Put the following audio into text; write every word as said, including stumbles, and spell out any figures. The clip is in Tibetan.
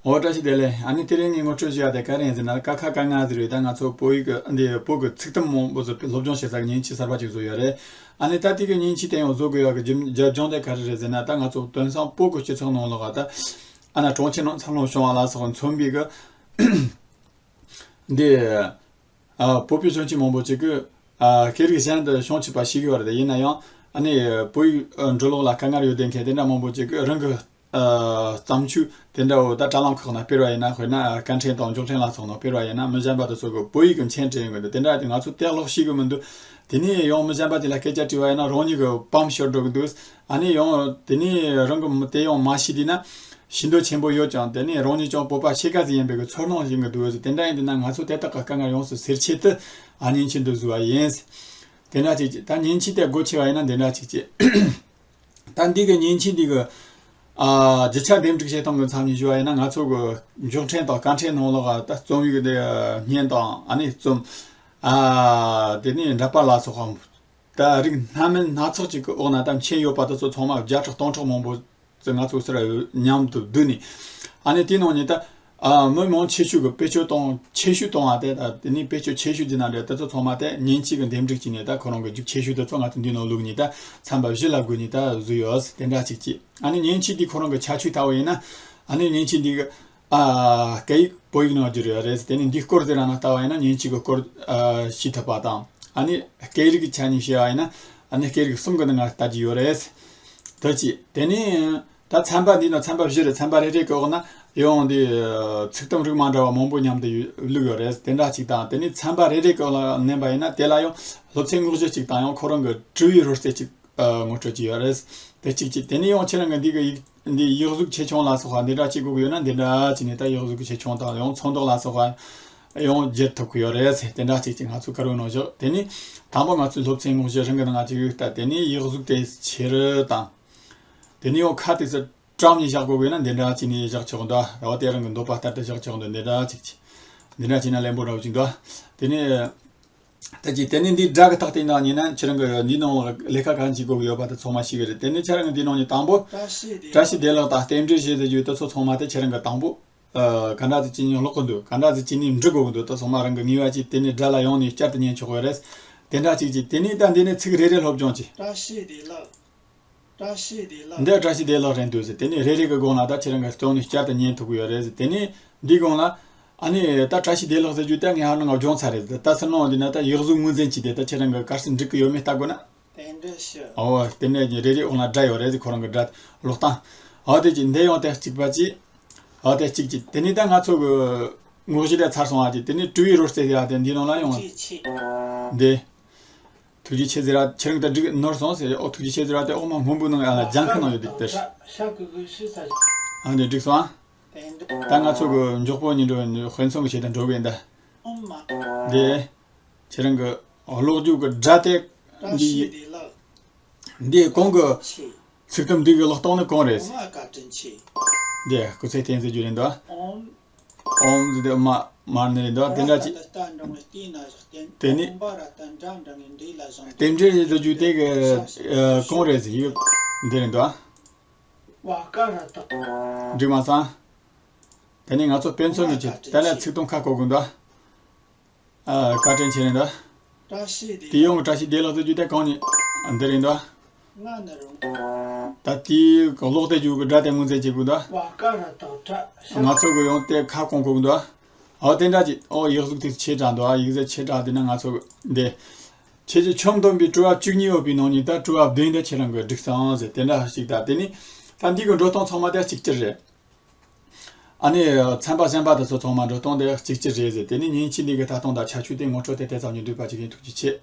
འོ། བཀྲ་ཤིས་བདེ་ལེགས། ཨ་ནི་དེ་རིང་ངས་ངོ་སྤྲོད་ཞུ་ཡ་དེ་ག་རེ་ཡིན་ཟེར་ན། ཀ་ཁ་ག་ང་ཟེར་བའི་ད་ང་ཚོ་བོད་ཡིག་གི་འདི་བོད་ཀྱི་ཚིག་དུམ་མང་པོ་ཚོ་སློབ་སྦྱོང་བྱེད་ས་གི་མཉེན་ཆས་གསར་པ་ཅིག་བཟོས་ཡོད་རེད། ཨ་ནི་ད་དེ་གི་མཉེན་ཆས་དེ་ཡང་བཟོ་དགོས་ཡ་གི་རྒྱུ་རྒྱབ་ལྗོངས་དེ་ག་རེ་རེད་ཟེར་ན། ད་ང་ཚོ་དེང་སང་བོད་ཀྱི་སྤྱི་ཚོགས་ནང་ལོགས་ད་ཨ་ན་གྲོང་ཁྱེར་ནང་འཚར་ལོངས་བྱུང་བ་ལ་སོགས་མཚོན་པའི་གི་འདི། ཨ། བོད་པའི་གཞོན་སྐྱེས་མང་པོ་ཅིག་གིས། ཨ། སྐད་རིགས་གཞན་དུ་སྦྱོང་བྱེད་པ་ཞིག་ཡོད་རེད། ཡིན་ན་ཡང་ཨ་ནི་བོད་ཡིག་འབྲི་ཀློག་ལ་དཀའ་ངལ་ཡོད་བསྡད་མཁན་དེ་འདྲ་མང་པོ་ཅིག་གིས་རང་གི། ཨ། བརྩམས་ཆོས་དེ་འདྲ་བོ་ད་དྲ་ལམ་ཁག་ནང་སྤེལ་བ་ཡིན་ན། དཔེར་ན་སྐད་འཕྲིན་དང་མགྱོགས་འཕྲིན་ལ་སོགས་ནང་སྤེལ་བ་ཡིན་ན། མི་གཞན་པ་དེ་ཚོ་གིས་བོད་ཡིག་གི་མཆན་བྲིས་ཡོང་གི་འདུག་དེ་འདྲ་དེ་ང་ཚོ་དེ་ཀློག་ཤེས་གི་མི་འདུག་དེ་ནས་ཡང་མི་གཞན་པ་དེ་ལ་སྐད་ཆ་དྲིས་པ་ཡིན་ན་རང་ཉིད་གི་པམ་ཤོར་འགྲོ་གི་འདུག་ཨ་ནི་ཡང་དེ་ནས་རང་གི་དེ་ཡང་མ་ཤེས་དུས་ན། ཤེས་འདོད་ཆེན་པོ་ཡོད་ཀྱང་། དེ་ནས་རང་ཉིད་ཀྱང་བོད་པ་ཕྱེད་ཀ་ཙམ་ཡིན་པའི་གི་ཚོར་སྣང་ཞིག་གི་འདུག་དེ་འདྲ་ཡིན་དུས་ན། ང་ཚོ་དེ་དག་གི་དཀའ་ངལ་ཡོངས་སུ་སེལ་ཆེད་དུ་ཨ་མཉེན་ཆས་འདི་བཟོས་པ་ཡིན། དེ་འདྲ་ཅིག་ཅིག་ད་མཉེན་ཆས་དེ་སྒོ་ཕྱེ་བ་ཡིན་ན་འདི་འདྲ་ཅིག་ཅིག་ད་འདི་གི་མཉེན་ཆས་འདི་གི། ཨ། རྒྱུ་ཆ་འདེམས་སྒྲིག་བྱེད་སྟངས་གི་མཚམས་ནས་ཞུ་བ་ཡིན་ན། ང་ཚོ་གི་མགྱོགས་འཕྲིན་དང་སྐད་འཕྲིན་ནང་ལོགས་ད་རྩོམ་ཡིག་འདི་བརྙན་དང་ཨ་ནི་རྩོམ། ཨ། དེ་ནས་འདྲ་པར་ལ་སོགས་པ། ད་རིགས་སྣ་མིན་སྣ་ཚོགས་ཅིག་གི་འོག་ན་ད་མཆན་ཡོད་པ་དེ་ཚོ་ཚང་མ་བརྒྱ་ཕྲག་སྟོང་ཕྲག་མང་པོ་ཚོ་ང་ཚོ་ཚུར་མཉམ་དུ་བསྡུས་ནས། ཨ་ནི་དེའི་ནང་ནས་ད། ཨ། མི་མང་ཆེ་ཤོས་ཀྱི་བེད་སྤྱོད་གཏོང་ཆེ་ཤོས་གཏོང་བ་དེ། ད་དེ་ནས་བེད་སྤྱོད་ཆེ་ཤོས་ཀྱི་ནང་འདྲ་དེ་ཚོ་ཚང་མ་དེ་མཉེན་ཆས་ཀྱི་འདེམས་སྒྲིག་བྱས་ནས། ད་ཁོ་རང་གི་རྒྱུགས་ཆེ་ཤོས་དེ་ཚོ་ང་ཚོ་འདི་ནང་བླུགས་ནས། ད་ཚན་པ་བཞི་ལ་བགོས་ནས་ད་བཟོས་ཡོད། དེ་འདྲ་ཅིག་ཅིག་ཨ་ནི་མཉེན་ཆས་འདི་ཁོ་རང་གི་ཁྱད་ཆོས་ལྟ་བུ་ཡིན་ན། ཨ་ནི་མཉེན་ཆས་འདི་གི། ཨ། སྐད་ཡིག་བོད་ཡིག་ནང་བསྒྱུར་ཡོད་རེད། དེ་ནས་འདིའི་སྐོར་དེ་རང་ནང་ལྟ་བ་ཡིན་ན། མཉེན་ཆས་ཀྱི་སྐོར། ཨ། ཤེས་ཐུབ་པ་དང་། ཨ་ནི་སྐད་རིགས་ཆ་ནས་བཤད་པ་ཡིན་ན། ཨ་ནི་སྐད་རིགས་གསུམ་གྱི་ནང་ལྟ་རྒྱུ་ཡོད་རེད། དེ་གཅིག་དེ་ནས་ད་ཚན་པ་འདི་ནང་ཚན་པ་བཞི་རེད། ཚན་པ་རེ་རེ་གི་འོག་ན་ཡང་འདི་ཚིག་དུམ་རིགས་མ་འདྲ་བ་མང་པོ་མཉམ་དུ་ཡོད་བླུགས་ཡོད་རེད། དེ་འདྲ་གཅིག་དང་། དེ་ནས་ཚན་པ་རེ་རེ་གི་འོག་ལ་མནན་པ་ཡིན་ན། དེ་ལ་ཡང་སློབ་ཚན་དངོས་གཞི་གཅིག་དང་། ཡང་ཁོ་རང་གི་དྲི་བའི་རོལ་རྩེད་གཅིག་ཨ། ངོ་སྤྲོད་ཀྱི་ཡོད་རེད། དེ་གཅིག་གཅིག་དེ་ནས་ཡང་ཁྱེད་རང་གི་འདི་གི་ཡིག་འདི་ཡིག་གཟུགས་ཆེ་ཆུང་ལ་སོགས་པ་འདི་འདྲ་བྱེད་དགོས་ཀྱི་ཡོད་ན། འདི་འདྲ་བྱས་ནས་ད་ཡིག་གཟུགས་ཆེ་ཆུང་དང་། ཡང་ཚོན་མདོག་ལ་སོགས་པ་ཡང་བསྒྱུར་ཐུབ་ཀྱི་ཡོད་རེད། དེ་འདྲ་གཅིག་གཅིག་ང་ཚོས་དཀར་པོའི་ནང་བཞག་དེ་ནས་དང་པོ་ང་ཚོས་སློབ་ཚན་དངོས་གཞི་རང་གི་ནང་ཅིག་ཡོད། ད་དེ་ནས་ཡིག་གཟུགས་དེ་ཕྱེ་རེས་དང་། དེ་ནས་ཡང་ཁ་དེ་ཚོ་བཀྲམ་ནས་བཞག་དགོས་ཀྱི་ཡོད་ན། འདི་འདྲ་བྱས་ནས་བཞག་ཆོག་འདུག་འོ། དེ་རང་གི་འདོད་པ་ལྟར་དུ་བཞག་ཆོག་འདུག་འདི་འདྲ་གཅིག་གཅིག་འདི་འདྲ་བྱས་ན་ལེན་པོ་འདྲ་བོ་ཅིག་འདུག་དེ་ནས། ད་ཅི་དེ་ནས་འདི་སྒྲ་གི་རྟགས་དེ་ནང་ཉིད་ན། ཁྱེད་རང་གི་འདི་ནང་ལ་ལས་ཀ་གང་བྱེད་དགོས་ཀྱི་ཡོད་པ་དེ་ཚང་མ་ཤེས་ཀྱི་རེད། དེ་ནས་ཁྱེད་རང་གི་འདི་ནང་ནས་དང་པོ། བཀྲ་ཤིས་བདེ་ལེགས་དང་རྟེན་འབྲེལ་བཞི་ཟེར་རྒྱུ་དེ་ཚོ་ཚང་མ་དེ་ཁྱེད་རང་གི་དང་པོ། ཨ། ག་འདྲ་ཟིག་བྱས་ནས་ཀློག་གི་འདུག་ག་འདྲ་ཟིག་བྱས་ནས་འབྲི་དགོས་ཀྱི་འདུག་དེ་ཚང་མ་རང་གི་ངེས་པ་བྱས། དེ་ནས་སྒྲ་ལ་ཡོང་ནས་བསྐྱར་དུ་ཉན་ཆོག་གི་རེད། དེ་འདྲ་གཅིག་གཅིག་དེ་ནས་ད་འདི་ནས་ཚིག་རེ་རེ་སློབ་སྦྱོང་བྱེད། བཀྲ་ཤིས་བདེ་ལེགས། བཀྲ་ཤིས་བདེ་ལེགས། འདི་བཀྲ་ཤིས་བདེ་ལེགས་རེད་འདུག་ཟེར། དེ་ནས་རེ་རེ་གི་སྒང་ལ་ད་ཁྱེད་རང་གི་སྟེང་ནས་བསྐྱར་དུ་ཉན་ཐུབ་ཀྱི་ཡོད་རེད་ཟེར། དེ་ནས་འདིའི་སྒང་ལ། ཨ་ནི་ད་བཀྲ་ཤིས་བདེ་ལེགས་ཟེར་རྒྱུ་དེ་ངས་ཧ་ནང་སྦྱོང་ཚར་རེད་ཟེར། ད་ཚུར་ནང་འདི་ན་ད་ཡིག་གཟུགས་ངོས་འཛིན་བྱས་ཏེ། ད་ཁྱེད་རང་གི་ག་རེ་ཟིག་འགྲིག་གི་ཡོད་མེད་ལྟ་དགོས་ན། རྟེན་འབྲེལ་ཞུ། ཨོ། དེ་ནས་རེ་རེ་འོག་ན་སྒྲ་ཡོད་རེད་ཟེར། ཁོ་རང་གི་སྒྲ་ཀློག་སྟངས། ཨོ། དེ་གཅིག་འདི་ཡང་དེ་གཅིག་པ་གཅིག་ཨོ། དེ་གཅིག་གཅིག་དེ་ནས་ད་ང་ཚོ་གི་དངོས་གཞི་དེ་ཚར་སོང་བ་གཅིག་དེ་ནས་དྲི་བའི་རོལ་རྩེད་ཟེར་བ་དེ་འདི་ནང་ལ་ཡོང་བ། ཐུགས་རྗེ་ཆེ། འདི། ཐུགས་རྗེ་ཆེ་ཟེར་བ་ཁྱེད་རང་ད་འགྲིག་ནོར་སོང་ཟེར། ཨོ། ཐུགས་རྗེ་ཆེ་ཟེར་བ་དེ་འོག་མ་སྔོན་པོའི་ནང་ཨ་ལ་ལྗང་ཁུ་ནང་ཡོད་དེ་དེར། ཨ། འདི་འགྲིག་སོང་ཨ། ད་ང་ཚོ་གི་མགྱོགས་པོ་ཉིན་འགྲོ་དཔེ་མཚོན་གྱི་ཆེད་དུ་འགྲོ་གི་ཡིན་ད། འདི། ཁྱེད་རང་གི་ཀློག་རྒྱུ་གི་སྒྲ་དེ། འདི། འདི་གོང་གི་ཚིག་དུམ་འདི་གི་ཀློག་སྟངས་ནི་གང་རེད། འདི་སྐུ་ཚེ་བརྟན་ཟེར་རྒྱུ་རེད་འདུག་ཨོམ་ཟེར་དེ་མ་མར་ནི་རེད་འདུག་དེ་འདྲ་ཅིག་དེ་ནི། རྟེན་འབྲེལ་ཟེར་རྒྱུ་དེ་གི་གང་རེད་ཟེར་ཡོད། འདི་རེད་འདུག་འགྲིག་མ་སོང་། དེ་ནི་ང་ཚོ་དཔེ་མཚོན་གྱི་ཆེད་དེ་ལ་ཚིག་དུམ་ཁ་བཀོད་དགོས་འདུག་ཨ། བཀའ་དྲིན་ཆེ་རེད་འདུག་བཀྲ་ཤིས་བདེ་ལེགས། དེ་ཡང་བཀྲ་ཤིས་བདེ་ལེགས་ཟེར་རྒྱུ་དེ་གང་ནས་འདི་རེད་འདུག་ང་ནི་རུང་། ད་དེའི་ཀློག་དེ་རྒྱུ་གི་སྒྲ་དེ་ངོས་འཛིན་བྱེད་དགོས་འདུག་ང་ཚོ་གི་ཡང་དེ་ཁ་སྐོང་དགོས་འདུག་ཨོ། དེ་འདྲ་ཅིག་ཨོ། ཡིག་གཟུགས་དེ་ཆེ་དྲགས་འདུག་ཨ། ཡིག་གཟུགས་ཆེ་དྲགས་དེ་ན་ང་ཚོ་གི་འདི། ཁྱེད་ཀྱི་ཆོམ་སྡོམ་པའི་དྲི་བ་བཅུ་གཉིས་ཡོད་པའི་ནང་ནས་ད་དྲི་བ་བདུན་དེ་ཁྱེད་རང་གི་འགྲིག་སོང་ཟེར། དེ་འདྲ་ཞིག་ད་དེ་ནི་ད་འདི་གི་འགྲོ་སྟངས་ཚང་མ་དེ་གཅིག་གྱུར་རེད། ཨ་ནི་ཚན་པ་གཞན་པ་དེ་ཚོ་ཚང་མ་འགྲོ་སྟངས་དེ་གཅིག་གྱུར་རེད་ཟེར། དེ་ནི་མཉེན་ཆས་འདི་གི་ལྟ་སྟངས་དང་ཁྱད་ཆོས་དེ་ངོ་སྤྲོད་དེ་དེ་ཙམ་གྱིས་འགྲིག་པ་ཅིག་ཡིན། ཐུགས་རྗེ་ཆེ།